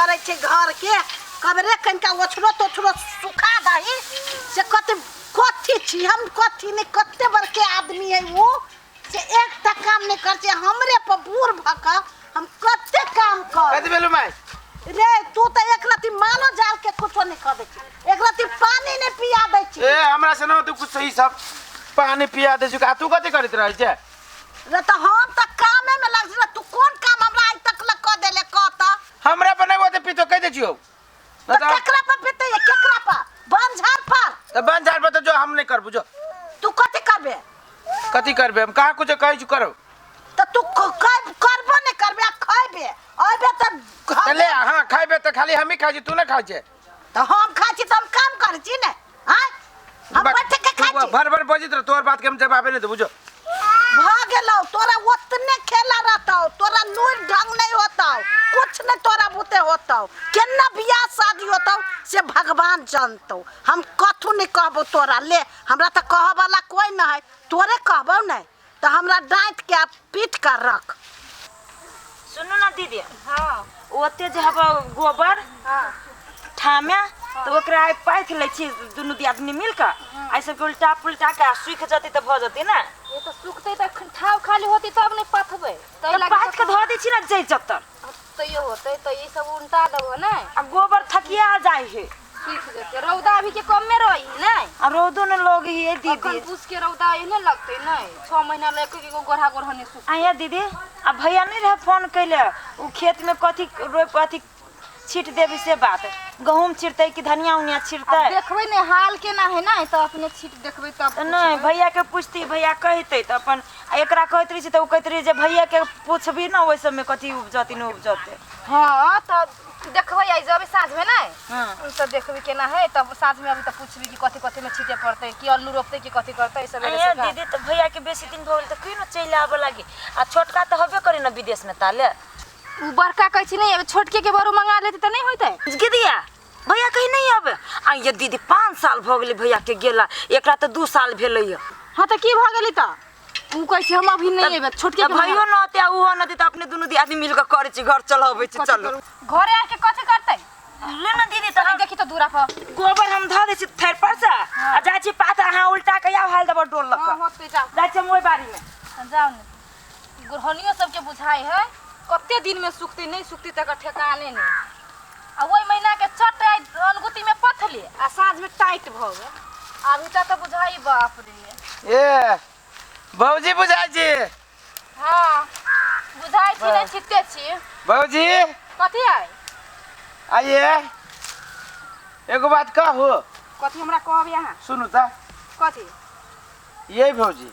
करै छै घरके कबरे कनिका ओछरो तोछरो सुखा दही से कते कथी छी हम कथी नहि कते बड़के आदमी है ओ से एकटा काम नहि करै छै हमरे पर बूढ़ भऽ कऽ हम कते काम कर कथी भेलौ माय रे तू तऽ एक रत्ती मालो जाल के कुछो नहि कऽ दै छी एक रत्ती पानी नहि पिया दै छी ए हमरा से न तू कुछ सही सब पानी पिया दे चुका तू कथी करैत रहै छै रे तऽ हम तऽ कामे में लग छी तू कोन काम हमरा आइ तक लग कऽ देले कह तऽ हमरा पर नहि होते पीतो कहि दै छियौ तऽ केकरा पर पीते ये केकरा पर बंझार पर तऽ बंझार पर तऽ जो हम नहि करबू जो तू कथी करबे कथी करबे हम कहाँ कुछ कहै छी करो तऽ तू करबो नहि करबे आ खैबे अयबे तऽ तऽ ले हाँ खैबे तऽ खाली हमही खाइ छी तू नहि खाइ छै तऽ हम खाइ छी तऽ हम काम करै छी ने आँय हम बैठ के खाइ छी भर भर बजैत रह तोहर बात के हम जवाबे नहि देबू जो भऽ गेलौ तोरा ओतने खेला रहतौ तोरा लूरि ढंग नहीं होतौ कुछ नहीं तोरा बुते होतौ केना बियाह शादी होतौ से भगवान जानतौ हम कथू नहीं कहबौ तोरा ले हमरा तऽ कहऽ वाला कोई न है तोरे कहबौ नहीं तऽ हमरा डाँटि के आ पीट कर रख सुनू ना दीदी हाँ ओते जे हब गोबर ठामे तऽ ओकरा आइ पाथि लै छी दुनू दियादनी मिल कऽ आइ सबके उल्टा पुल्टा के आ सूखि जेतै तऽ भऽ जेतै ने ये तऽ सुखतै तऽ अखन ठाव खाली होतै तब नहि पथबै तऽ ताहि पाथि के धऽ दै छी ने जै जत्तर तैयो होतै तऽ ई सब उल्टा देबो ने आ गोबर थकिया जाइ है सूखि जेतै रौदा अभी के कमे रही नहि आ रौदो ने लग है अखन दीदी पूस के रौदा एहने लगतै नहि 6 महीना लग के एगो गोढ़ा गोढ़ा नहि सुख आया दीदी आ भैया नहीं रहे फोन कैले उ खेत में कथी रोप अथी छीट देबी से बात गहूम छिड़तै कि धनिया उनिया छिड़तै आब देखबै ने हाल केना है ने तऽ अपने छीट देखबै तब तऽ नहि भैया के पूछती भैया कहतै तऽ अपन आ एकरा कहैत रही तऽ ओ कहैत रही जे भैया के पूछबी ने ओहि सबमे कथी उपजतै नहि उपजतै हँ तऽ देखबै आइ जेबै साँझमे ने हँ तऽ देखबै केना है तब साँझमे अभी तऽ पूछबी कि कथी कथीमे छीटे पड़तै कि अल्लू रोपतै कि कथी करतै सवेरे अये से दीदी तऽ भैया के बेसी दिन भऽ गेल तऽ क्यों चलि आबऽ लागी आ छोटका तऽ हबे करे ने विदेश में ताले उ बड़का कहै छै नहि छोटके के बरू मंगा लेतै तऽ नहि होइतै गिदिया भैया कहीं नहीं आबे आ ये दीदी 5 साल भऽ गेलै भैया के गेला एकरा तऽ 2 साल भेलै ये हँ तऽ की भऽ गेलै तऽ उ कहै छै हम अभी नहि एबै छोटके तऽ भैयो न होते आ उहो न होते तऽ अपने दुनू आदमी मिल कऽ करै छी घर चलाबै छी चलो घरे आके कथी करतै ले ना दीदी तऽ तनी देखी तऽ दूरा पर गोबर हम धऽ दै छी थैर पर से आ जाइ छी पात अहाँ उल्टा के आउ हाल देबऽ डोल लऽ हँ कऽ होतै जाउ जाइ छी हम ओहि बाड़ी में जाउ ने गोरहनियो सबके बुझाइ है कते दिनमे सुखतै नहि सुखतै तकर ठेकाने नहि आ ओहि महीनाके चट आइ अनगुतीमे पथली आ साँझमे टाइट भऽ गेल आब उठा तऽ बुझाइ बाप रे ए भौजी बुझाइ छी हँ बुझाइ छी नहि छिते छी भौजी कथी आइ आइए एगो बात कहू कथी हमरा कहब अहाँ सुनू तऽ कथी ये भौजी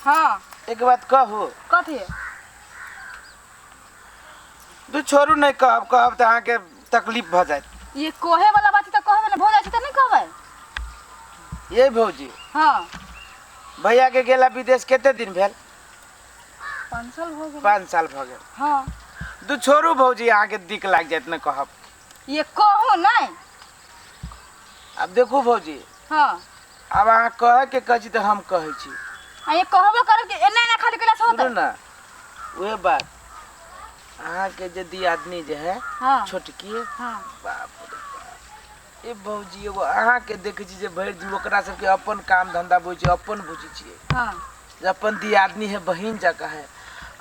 हँ एक बात कहू कथी दू छोड़ू नहि कहब कहब तऽ अहाँके तकलीफ भऽ जायत ये कहे वाला बात तऽ कहबे ने भऽ जाइ छै तऽ नहि कहबै ये भौजी हँ भैया के गेला विदेश कते दिन भेल 5 साल भऽ गेल 5 साल भऽ गेल हँ दू छोड़ू भौजी अहाँके दिक लागि जायत नहि कहब ये कहू नहि आब देखू भौजी हँ आब अहाँ कहै के कहै छी तऽ हम कहै छी आ ये कहबो करब कि एना एना खाली कैला से सुनू होतै ने उहे बात अहाँके जे दियादनी जे है हँ छोटकी हँ बाप रे बाप ए भौजी एगो अहाँके देखै छी जे भरि दिन ओकरा सबके अपन काम धंधा बुझै छी अपन बुझै छियै हँ जे अपन दियादनी है बहिन जकाँ है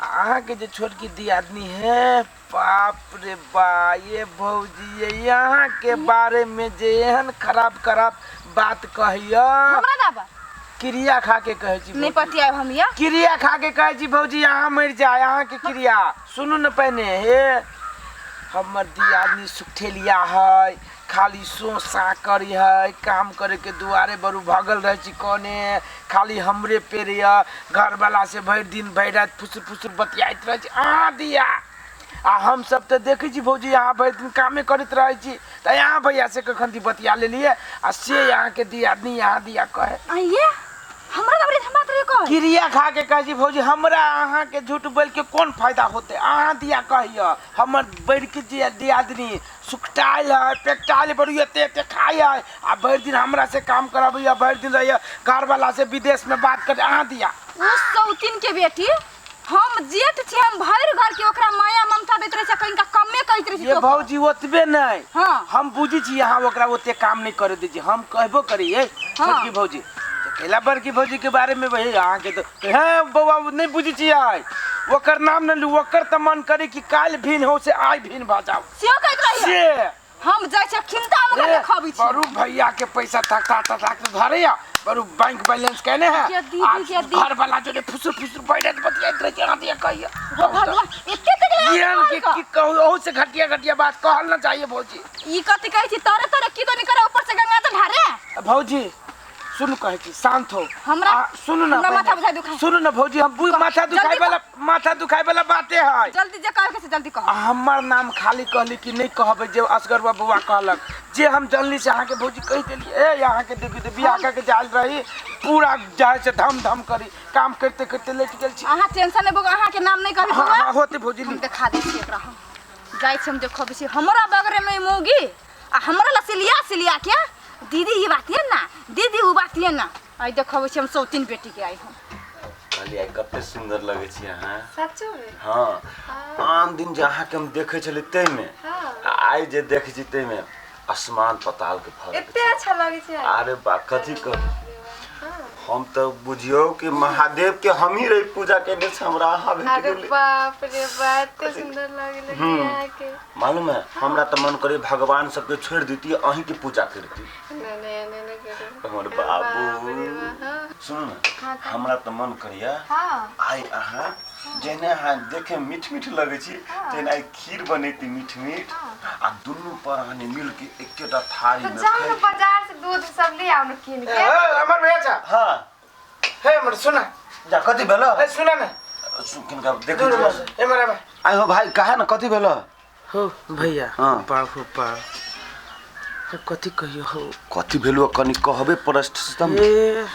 आ अहाँके जे छोटकी दियादनी है बाप रे बा ये भौजी ये यहाँ के बारे में जे एहन खराब खराब बात कहिया हमरा दाबा क्रिया खा के कहै छी नहीं भौजी। पतियाब हम या क्रिया खा के कहै छी भौजी अहाँ मरि जाय अहाँके क्रिया सुनू ने पहिने हे हमर दियादनी सुठेलिया है खाली सोसा करी है काम करे के दुआरे बरू भगल रहै छी कोने खाली हमरे पेड़ यऽ घरवला से भरि दिन भरि राति फुसुर फुसुर बतियाइत रहै छी अहाँ दिया आ हम सब तऽ देखै छी भौजी अहाँ भरि दिन कामे करैत रहै छी तऽ अहाँ भैया से कखन दी बतिया लेलियै आ से अहाँके दियादनी अहाँ दिया कहे आइए हमरा दाबा रे मात्र कह क्रिया खा के कहै छी भौजी हमरा अहाँके झूठ बोलि के कोन फायदा होतै अहाँ दिया कहिय हमर बड़की जे दियादनी सुखटाइल है पेटाइल बड़ी एते एते खाइ है आ भरि दिन हमरा से काम कराबैया भरि दिन रहैया घरवाला से विदेश में बात करे अहाँ दिया उ सौतीन के बेटी हम जेठ छी हम भरि घर के ओकरा माया ममता दैत रहै छै कनिका कमे कहैत रहै छै। छी ये तो भौजी ओतबे नहीं। हाँ। हम बुझी छी अहाँ ओकरा ओते काम नहीं करे दै छी, हम कहबो करी ए हाँ। छोटकी भौजी तो कैला बड़की भौजी के बारे में वही अहाँ के तो हे बौआ नहीं बुझी छी आइ ओकर नाम न लू, ओकर तऽ मन करे कि काल्हि भिन हो से आइ भिन भऽ जाओ। सेहो कहैत रहियै। से हम जाइ छी खिन्ता हम ओकरा ए, देखबै छी। बरू भैया के पैसा थक थक थक थक धरैया, बरू बैंक बैलेंस केने है। के दीदी, आ के दीदी। घर वाला जोरे फुसुर फुसुर बैठत बतियाइत रहै छै, अहाँ तऽ कहिया। ओ भगवान एते तक ले ये के की कहू, ओहू से घटिया घटिया बात कहल ना चाहिए भौजी। ई कथी कहै छी तोरे तोरे की दोनी करे ऊपर से गंगा जल ढारे। भौजी सुन कहै छी शांत हो। सुनू ना हमरा पहिले। माथा बुझाइ दुखाइ। सुनू ना भौजी, हम बुझ कह, माथा दुखाइ जल्दी वाला, माथा दुखाइ वाला बाते है। जल्दी जे कहै के से जल्दी कह। हमर नाम खाली कहली कि नहीं कहबै जे असगरवा बौआ कहलक, जे हम जानली से अहाँके भौजी कहि देली। ए अहाँके देखी तऽ बियाह कऽ के जायल रही पूरा जाइ से धम धम करी काम करते करते लेट गेल छी। अहाँ टेंशन नहि बौआ, अहाँके नाम नहीं कहबै हाँ, बौआ। हाँ, होते भौजी। हम देखा दै छी एकरा, हम जाइ छी हम देखबै छी हमरा बगरे में मौगी आ हमरा ला सिलिया सिलिया के दीदी ई बात ये ना दीदी उ बात ये ना, आई देखबै छी हम सौतीन बेटी के आई हम। कहलियै आइ कते सुन्दर लगै छी अहाँ। सचो में? हाँ, आन दिन जे अहाँके हम देखै छलियै ताहिमे आ आइ जे देखै छी ताहिमे आसमान पताल के फर्क एते छै। अच्छा लगै छै। अरे बा कथी कहू, हम तऽ बुझियौ कि महादेव के हमही रही पूजा केने से हमरा अहाँ भेट अरे गेलै। बाप रे बाप, एते सुंदर लगै अहाँके। मालूम है हमरा तऽ मन करे भगवान सबके छोड़ि देती अहीं के पूजा करती। नहीं नहीं नहीं नहीं करू। हमर अरे बाप रे बाबू। बाप, हाँ। सुनू ना, हाँ, कहू। हमरा तऽ मन करैया हाँ। आइ अहाँ जेहने अहाँ देखे मीठ मीठ लगै छी तेहन आइ खीर बनेती मीठ मीठ आ दुनू प्राणी मिल के एकेटा थारी तो में जाओ ना खाइ। बाजार से दूध सब ले आओ ना कीन के। ए, हमर भैया चा। हाँ। हे हमर सुना। जा कथी भेल? ए सुना ना। किनका देखै दूर छी? बस, ए मरा बा। आइ हो भाई काहे ना कथी भेल? हो भैया, हाँ। बाप हो बाप। हो कथी कहियो हो? कथी भेलु कनि कहबे प्रश्न। ए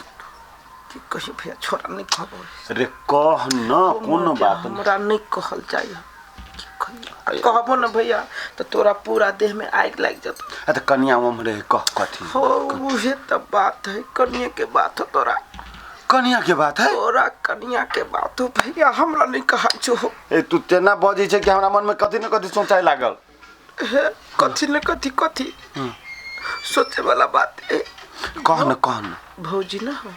की कहियो भैया, छोरा नहीं कहबो। रे कह न, कोनो बात नहीं। हमरा नहीं कहल चाहिए। की कहियो? कहबो न भैया तो तोरा पूरा देह में आग लाग जत। आ त कनिया हम रहे कह कथी। हो उहे त बात है, कनिया के बात हो तोरा। कनिया के बात है? तोरा कनिया के बात हो भैया, हमरा नहीं कहा छो। ए तू तेना बजै छै कि हमरा मन में कथी न कथी सोचाय लागल। हे कथी न कथी कथी सोचे वाला बात है। कह न कह न भौजी न हो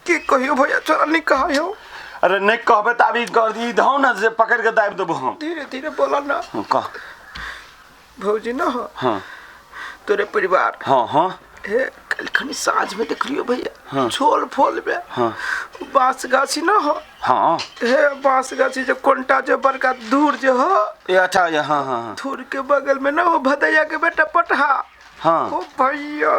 के कहियो भैया, छोरा नहीं कहा हो। अरे नहीं कहबे त अभी कर दी धौ न जे पकड़ के दाबि देबो हम। धीरे धीरे बोला ना। कह। भौजी न हो। हाँ। तोरे परिवार। हाँ हाँ। हे कल खनी साँझ में देखलियो भैया। हाँ। छोल फोल में। हाँ। बांस गाछी न हो। हाँ। हे बांस गाछी जो कोंटा जो बड़का दूर जो हो। ए अच्छा ये हाँ हाँ हाँ। धूर के बगल में न हो भदैया के बेटा पटहा। हाँ। ओ भैया,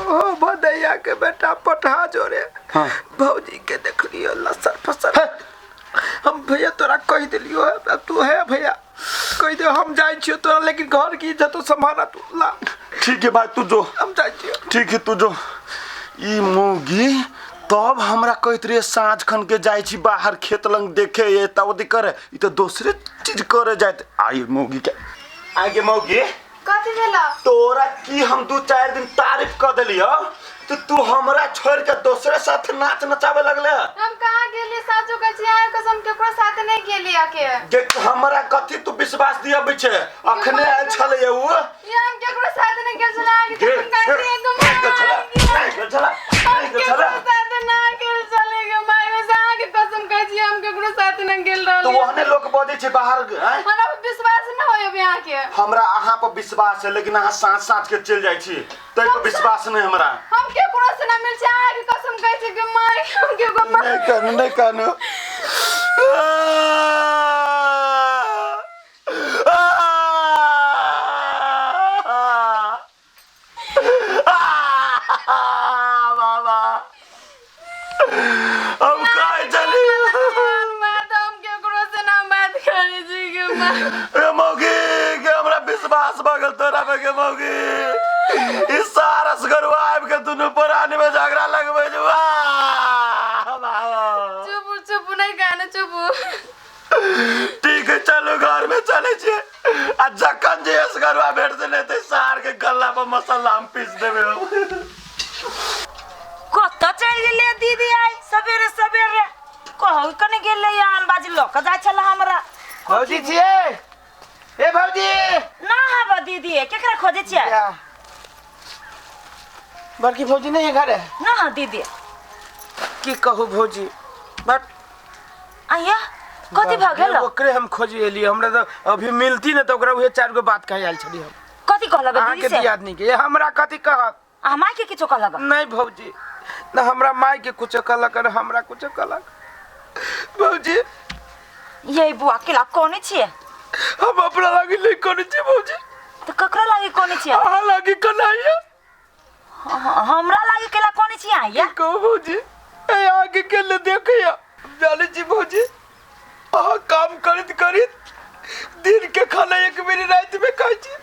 ओ भदैया के बेटा पटहा जोरे। हाँ। भौजी के देखलियो लसर फसर। हम भैया तोरा कह दिलियो, अब तू है भैया कह दे हम जाइ छियो तोरा, लेकिन घर की इज्जत तो संभाला तू ला। ठीक है भाई तू जो। हम जाइ छियो। ठीक है तू जो। ई मौगी तब हमरा कहैत रहिए साँझ खन के जाइ छी बाहर खेत लंग देखे ये तब करे, ई तो दोसरे चीज करे जाइत। आई मौगी के आगे मौगी कथी भेल? तोरा की हम 2-4 दिन तारीफ क देलियो तो तू हमरा छोड़ के दोसरे साथ नाच नचावे लगले। हम कहाँ गेली साचो कहै छी अहाँ कसम केकरो साथ नहीं गेली आके। देख हमरा कथी तू विश्वास दियबै छै, अखने आयल छलै उ। ये हम केकरो साथ नहीं गेल छलै आके गेल, कसम कहै छी गेल, गेल छलै, गेल छलै, हम गेल छलै। केकरो साथ ना गेल छलै गे माय, से अहाँके कसम कहै छी हम केकरो साथ नहीं गेल रहली। तो ओहने लोक बजै छै बाहर। हमरा पर विश्वास न होय अभी अहाँके। हमरा अहाँ पर विश्वास है, लेकिन अहाँ साँझ साँझ के चलि जाइ छी तै पर विश्वास नहीं हमरा। हम केकरो से ना मिल छै अहाँके कसम कहै छी गे माय, हम केकरो नहीं कहनु नहीं कहनु। बाबा हम कहाँ चली? हम केकरो से ना बात करै छी गे माय। ए मौगी के हमरा विश्वास भऽ गेल तोरा पे गे मौगी। ई सारा असगरवा आबि के दुनू प्राणी में झगड़ा लगबै छै। वाह चुप चुप नहीं कहना चुप। ठीक है चलू घर में चले छियै आ जखन जे असगरवा भेटतै नहि तऽ सार के गल्ला पर मसाला हम पीस देबै। कतऽ चलि गेलै दीदी आइ सवेरे सवेरे? कहू कने गेलै आन बाजी लऽ कऽ जाइ छलै हमरा। भौजी छियै? ए भौजी। दीदी केकरा खोजे छियै या। बड़की भौजी नहीं है घरे ना हाँ दीदी की कहू भौजी बट आया कथी भऽ गेल ओकरे हम खोजी एलियै हमरा तऽ अभी मिलती ने तऽ ओकरा उहे चारि गो बात कहि आयल छलियै हम कथी कहलक अहाँके दीदी से दियादनी के हमरा कथी कहत अहाँ माय के किछो कहलक नहीं भौजी न हमरा माय के कुछो कहलक न हमरा कुछो कहलक भौजी ये बुआ केला कोने छियै हम अपना लागी नहीं करै छी भौजी तऽ ककरा लागी कोने छियै अहाँ लागी कनाइया हमरा लागी केला कोने छियै अहाँ या की कहू भौजी ए आगे के ले देखैया जानै छी भौजी अहाँ काम करैत करैत दिन के खाना एक बेर राति में खाइ छी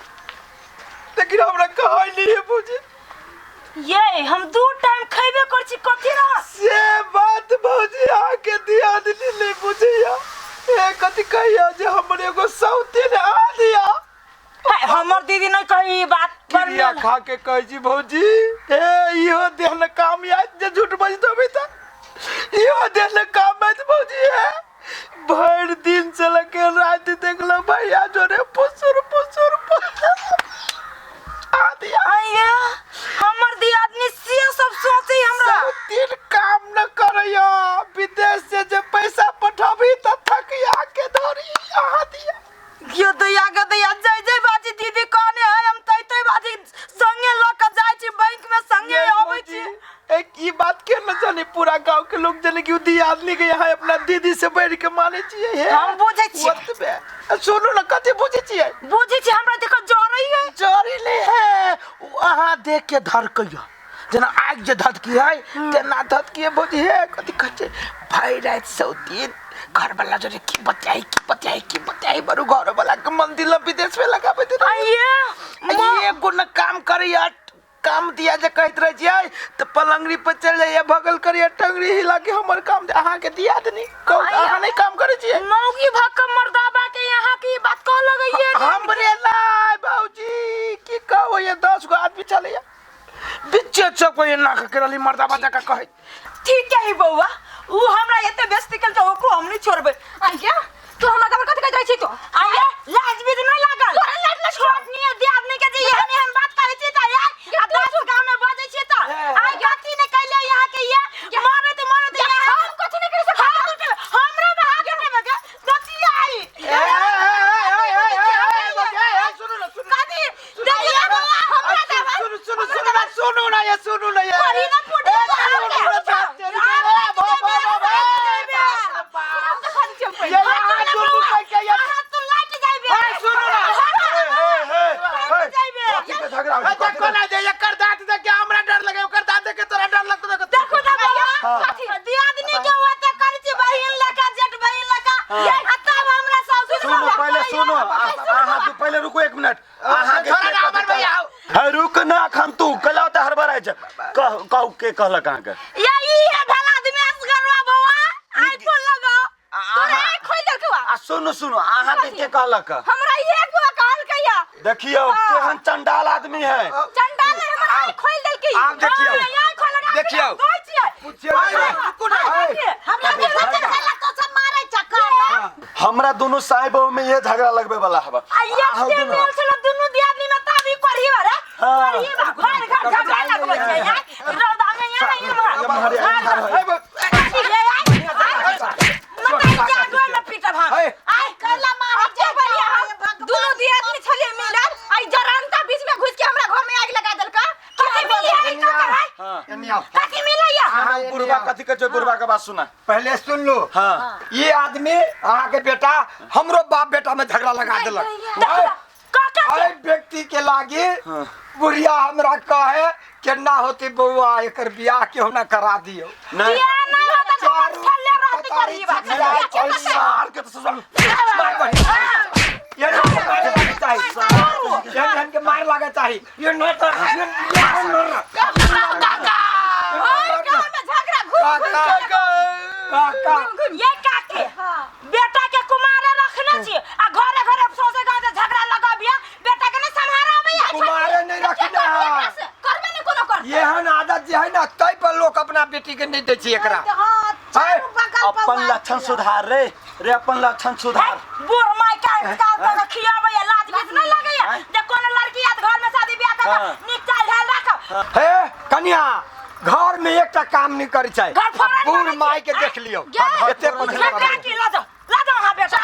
लेकिन हमरा कहाइ नहीं है भौजी ये हम दू टाइम खैबे कर छी कथी रह से बात भौजी अहाँके दियादनी नहीं बुझैया ए कथी कहिया जे हमर एगो सौतीन आ दिया हाय, हमर दीदी नहीं कही ई बात पर क्रिया खा के कहै छी भौजी हे इहो देहन काम आयत जे झूठ बजत होबै तऽ इहो देहन काम आयत भौजी हे भरि दिन से लके राति देखलो भैया जोरे फुसुर फुसुर फुसुर आ दिया आया हमर दियादनी से सब सोचे हमरा सब दिन काम न करैया विदेश से जे पैसा पठाबी तऽ थकिया के धरी आ दिया यो दैया के दैया जय जय बाजी दीदी कहने है हम तै तै बाजी संगे ल के जाइ छी बैंक में संगे ये अबै छी भौजी, एक ई बात के न जाने पूरा गांव के लोग जाने कि उ दियादनी के यहाँ अपना दीदी से बढ़ के माने छियै हे हम बुझै छियै। ओतबे आ सुनू न कथी बुझै छियै बुझै छी हमरा देखो जरै है जरी ले है उ अहाँ देख के धड़कैया जेना आगि जे धधकी है तेना धधकी है भौजी हे कथी कहै छै भरि राति सौतीन घरवाला जोरे की बतियाई की बतियाई की बतियाई बरू घरवाला के मंदिर ल विदेश में लगाबे दे आइए एगो न काम करैया काम दिया जे कहैत रहै छियै तऽ पलंगड़ी पर चलि जाइए भगल करैया टंगड़ी हिला के हमर काम दे अहाँके दिया देनी कहू तऽ अहाँ नहि काम करै छियै मौगी भक मर्दाबा के यहाँ की बात कह लगैये हमरे लाय भौजी की कहू ये 10 गो आदमी चलैया बिच्चे चौक पर एना के रहली मर्दाबा जकाँ कहै ठीक है बौआ उ हमरा एते बेइज्जती केल त ओकरो हम नहीं छोड़बै आइया तू हमरा खबर कथि कहै जाइ छी तू आइए लाज भी नहीं लागल तोरा लाज नहीं छोटनी दियादनी के जे एहन एहन बात कहै छी त यार आ दस गांव में बजै छी त आइ गलती नहीं कैले यहाँ के ये मरत मरत यहाँ हम कथि नहीं करि सकै हाथ उठेबै हमरा में हाथ उठेबै के दती आई ए, ए, ए, ए, ए, ए, ए, ए, ए, सुनू ना, सुनू। कथी देखिए बौआ हमरा देबै सुनू सुनू सुनू ना सुनू ना ये सुनू ना ये पढ़ी ना पुटी ए, सुनू ना, बाप तेरी के, ए, बा, बा, बा, बा, ए, बाप रे बाप। ये यहाँ दुनू कह के ये तू लाइट जाइबे ए, सुनू ना। हे हे हे कथी के झगड़ा होइ ए, छै? कथी देखो ना जे एकर दाँत देख के हमरा डर लगे ओकर दाँत देख के तोरा डर लगतो देखो देखो ना बौआ दियादनी के ओते करै छी बहिन लका जेठ बहिन लका आ तब हमरा सासुर सुनो पहिले सुनो अहाँ तू पहिले रुको एक मिनट अहाँ के छोड़ा के ना कथी हमर भैया कहलक? हे रुक ना अखन तू कला तऽ हड़बड़ाइ छै कह कहू के कहलक अहाँके या ई है भला आदमी असगरवा बौआ आईफोन लगाओ तोरा आँख खोलि देलकौ आ सुनू सुनू अहाँके के कहलक हमरा एक गो कहलकै या देखियौ केहन चंडाल आदमी है चंडाल ने हमर आँख खोलि देलकै आब देखियौ। आँख खोलि देखियौ। देखियौ छियै रुकू ना हमरा के खेला तो सब मारे चक्कर हमरा दुनू साई बहू में ये झगड़ा लगबे वाला हवा आ अहाँ एक दुनू मेल छल दुनू दियादनी में तब ई करही बा रे हाँ। करही बा घर घर झगड़ा लगबै छै यार रौदा में यहाँ एम्हर, यहाँ एम्हर, हे। आइ कैला मारे अब बोलिए हम दुनू दियादनी छलियै मिलल आ ई जरानता बीच में घुस के हमरा घर में आगि लगा देलका कथी मिली है का करे एने आओ। कथी मिलैया अहाँ बुढ़वा कथी कहै छै बुढ़वा के बात सुना पहले सुन लो हाँ। ये आदमी अहाँ के बेटा हमरो बाप बेटा में झगड़ा लगा देलक काका अरे व्यक्ति के लागी बुढ़िया हमरा कहे केना होती बौआ एकर बियाह केहू ना करा दियो नहीं बियाह नहीं होता तो चारू छल्ले रहती कतारी करही बा छिछिया ओइ सार के तो ससुर मार बढ़िया। ये ना के मारे लागे चाही ये हन के मार लागे चाही ये न तो ये ये न और गाँव में झगड़ा घुस काका काका घुम ये काके बेटा के कुमारे रखने छी आ घरे घरे सौंसे गाँव से झगड़ा लगाबिया बेटा के नहीं सम्हारा आबैया कुमारे नहीं रखने है करबे नहीं कोनो कर एहन आदत जे है ना तै पर लोक अपना बेटी के नहीं दै छै एकरा हाँ चारू बगल पर अपन लक्षण सुधार रे रे अपन लक्षण सुधार बूढ़ माय का का का खियाबैया लाज बीच नहीं लगैया जे कोनो लड़की कनिया घर में एकटा काम नहीं करै छै। घर फोड़न बूढ़ बनै माय के छै। देख लियौ। गे। एते पछिला लड़का की लऽ जाओ, लऽ जाओ अहाँ बेटा।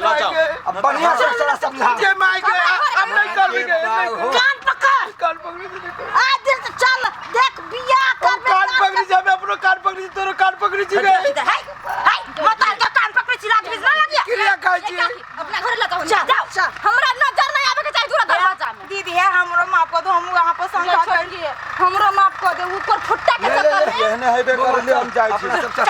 लऽ जाओ। अब बढ़िया से सारा समझा। जे माय के हम नहीं करबी गे, नहीं करबी। कान पकड़। कान पकड़ी छी, नहीं करबी। आ दिल से चल देख बियाह हम करबे। कान पकड़ी छी, हमे अपनो कान पकड़ी छी, तोरो कान पकड़ी छी गे। हाय हाय, मतार के कान पकड़ै छी, रात बीच ना लगिया। क्रिया खाइ छी। अपना घर लऽ जाओ। चल, जाओ। चल। हमरा नजर नहीं आवे के चाही दूरा दरवाजा में। दीदी है, हमरो माफ कर दो, हम वहाँ पर ले संघा कर छोड़िए, हमरो माफ कर दे ऊपर फुट्टा के चक्कर में। एहने हेबे करले, हम जाइ छी। अपना सब चल।